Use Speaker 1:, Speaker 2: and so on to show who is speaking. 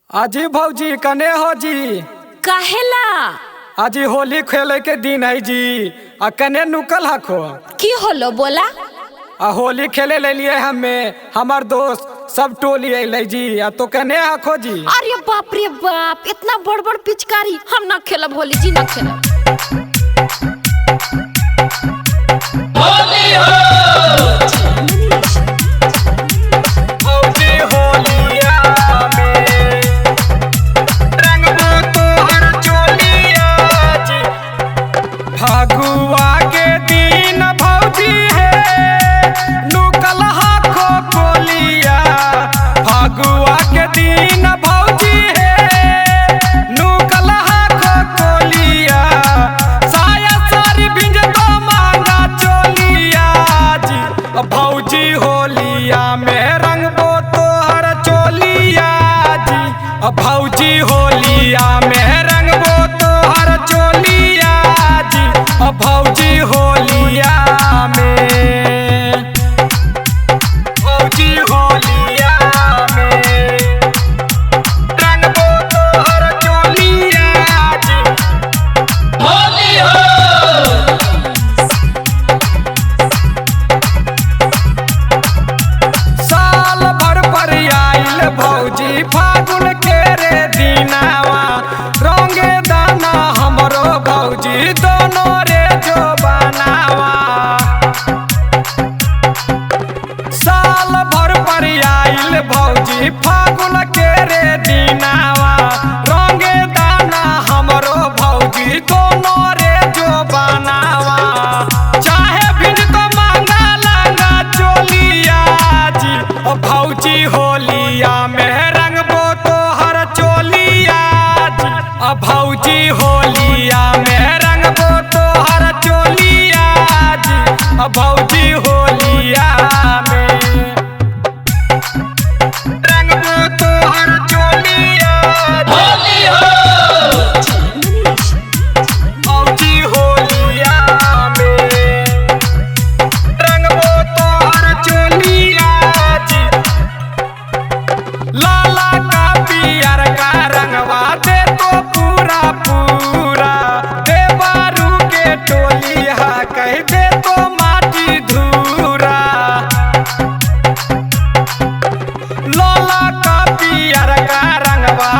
Speaker 1: अजी भौजी कने हो जी।
Speaker 2: काहेला?
Speaker 1: अजी होली खेले के दिन है जी, आ कने नुकल हको।
Speaker 2: की होलो बोला?
Speaker 1: आ होली खेले ले लिए हमें हमार दोस्त सब टोली अइले जी, आ तो कने हको जी।
Speaker 2: अरे बाप रे बाप, इतना बड़ बड़ पिचकारी, हम ना खेलब होली जी, ना खेलब।
Speaker 1: भौजी होलिया में रंगबो तोहर चोलिया जी। फगुआ के दिन भौजी है नुकल हको कोलिया। फगुआ के दिन भौजी है नुकल हको कोलिया। साया सारी भिंज तो मांगा चोलिया जी। भौजी होलिया में रंगबो तोहर चोलिया जी। भौजी होलिया में रंगबो तोहर चोलिया जी। भौजी होलिया में, भौजी होलिया में रंगबो तोहर चोलिया जी। साल भर पर आइल भौजी फागुन के रे दिनावा। रंगे दाना हमरो भौजी दोनों रे जो बनावा। साल भर पर आइल भौजी फागुन के रे दिनावा। रंगे दाना हमरो भौजी दोनों रे जो बनावा। चाहे भिंज तो मांगा लांगा चोलिया जी। ओ भौजी होलिया में रंगबो तोहर चोलिया जी। ओ भौजी होलिया में रंगबो तोहर चोलिया जी। ओ भौजी होलिया में रंगबो तोहर चोलिया जी। भौजी होलिया में रंगबो तोहर चोलिया जी। लाला का पियर का रंगवा दे तो पूरा पूरा। देवारू के टोलिया कह दे तो माटी धूरा। लाला का पियर का रंगवा